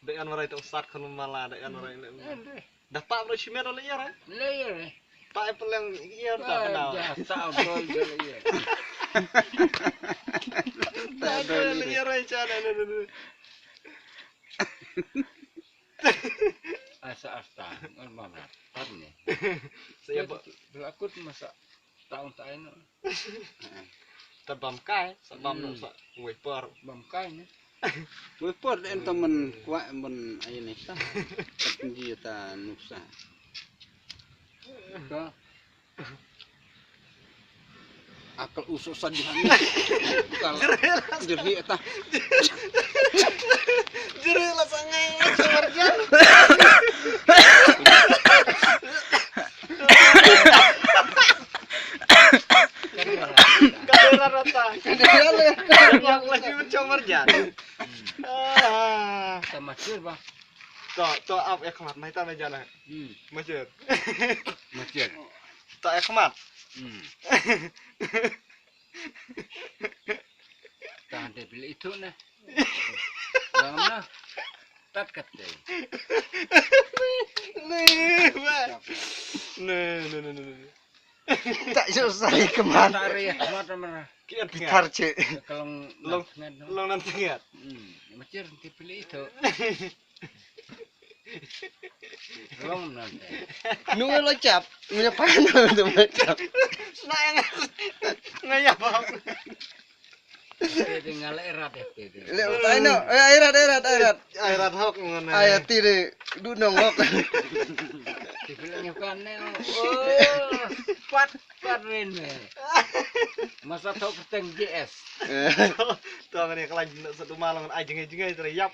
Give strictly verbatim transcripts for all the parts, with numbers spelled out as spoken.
Da yan warai tong sat khun mala da yan warai le. Da pa bro shimet le yar. Le yar. Pa e peleng yar ta kena. Ja ta bro le yar. Ta bro le yar ai cha na na. Asa asta ngan mama. Pat ni. Saya ba lakut masa taun ta ino. Tad bam kai, sa bam no sa wei por. Bam kai ni. Wei por den ta man kwah man ai ni ta. Tad ji ta nuksa. Ka. Akal uso sa di hani. Kal. Jerhi ta. Jerhi la sangai. Sabar jan. Kadera rata. Kadera le. Yang lagi mencong marjan. Ah. Sama sir bah. To to ap ek mat mai ta mai jana. Hmm. Masjid. Masjid. To ek mat. Hmm. Tahan deh beli itu nah. Jangan nah. Tat kate. Nih, wah. Nih, nih, nih, nih. Tak susah kemat. Tari mata mana? Kiat kiat. Tar cek. Kalau long long nanti kiat. Hmm, macam nanti beli itu. Long nanti. Nunggu lo cap, punya panah untuk macam. Nak yang ngayap. Te te ngal erat ya te te. Le utai no. Eh, erat, erat, erat. Ai rat hok ngone. Ai ati de du nong hok. Te bilang nyekan ne. Oh, pat pat ren me. Masa thok perteng J S. To ngane kelan nak satu malang ai jengai jengai tere yap.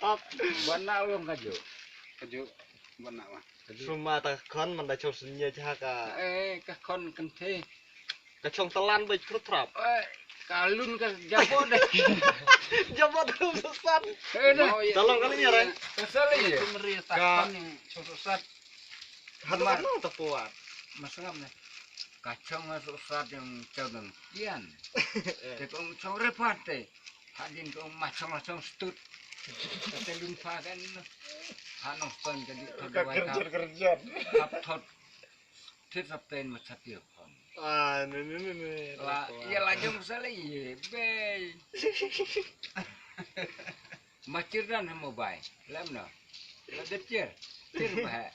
Hok. Bana long kaju. Kaju bana wah. Suma ta khon man da chong sunya cha ka. Eh, ka khon kan the. Ka chong talan ba krut trap. Eh, ka lun ka jabo de. Jabo tu susan. Eh, dah. Tolong kali ni rai. Pasal ni. Ka chong susan. Hanu no ta puat. Masangam ni. Ka chong susan yang chong nang kian. Te kong chong repat te. Hadin kong machong machong stut. Te lun pa kan. Hanu kon jadi. Ka kerja kerja. Hap thot. Thit sa pen ma chat ïa khon. Ah, ne ne ne ne. La ïa la jong sa le ïa bei. Ma chir dan ha mobile. Lam no. La de chir. Chir ba.